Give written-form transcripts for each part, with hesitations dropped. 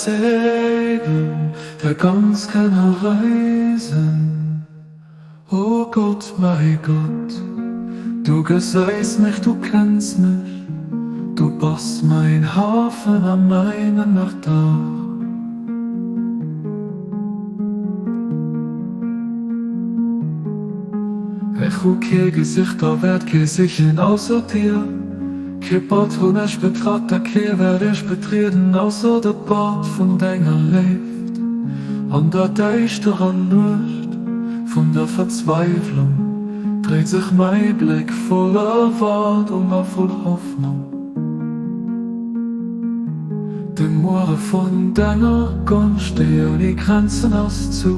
Segen der ganz kenne reisen. O Gott, mäi Gott, du gesäis mech, du kenns mech, du bass mäin Hafen a mäin Ënnerdaach. Ech hu kee gesicht a wäert kee sichen ausser dir, kee Bad hunn ech betratt a kee wäert ech betrieden ausser de Bad vun denger Léift. An der däischterer Nuecht vun der Verzweiwlung dréit sech mäi Bléck voll Erwaardung a voll Hoffnung. De Muere vun denger Gonscht, déi ouni Grenzen ass, zu.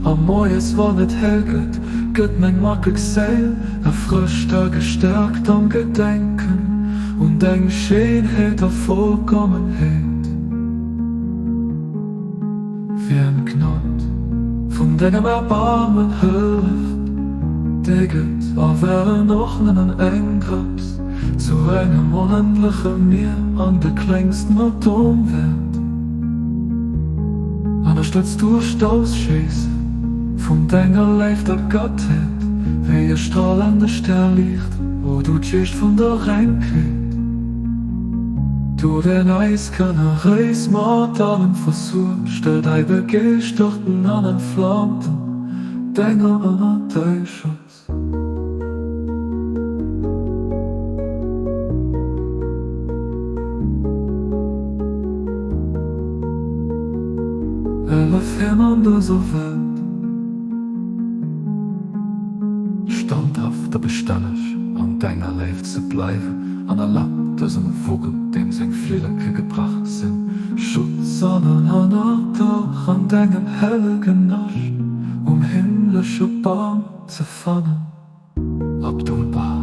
A moies, wann et hell gëtt, gëtt meng wackeg Séil erfrëscht a gestäerkt am Gedenken un deng Schéinheet a Vollkommenheet. Wien d'Gnod vun dengem Erbaarmen hëlleft, dee gëtt, a wär en och nëmmen eng Drëps, zu engem onendleche Mier an de klengsten Atom wäert. An ënnerstëtzt duerch d'Ausschéisse vun denger Léift a Gottheet, wéi e stralende Stär liicht, o du Geescht vun der Rengheet. Du deen eis Kanner réis mat allem versuergt, stell dei begeeschterten an entflammten Denger ënner däi Schutz. Hëllef him an dëser Welt standhaft a bestänneg an denger Léift ze bleiwen, an erlab dësem Vugel, deem seng Flilleke gebrach sinn, Schutz an en Ënnerdauch an dengem hellegen Nascht um himmlesche Bam ze fannen. Abdu'l-Bahá.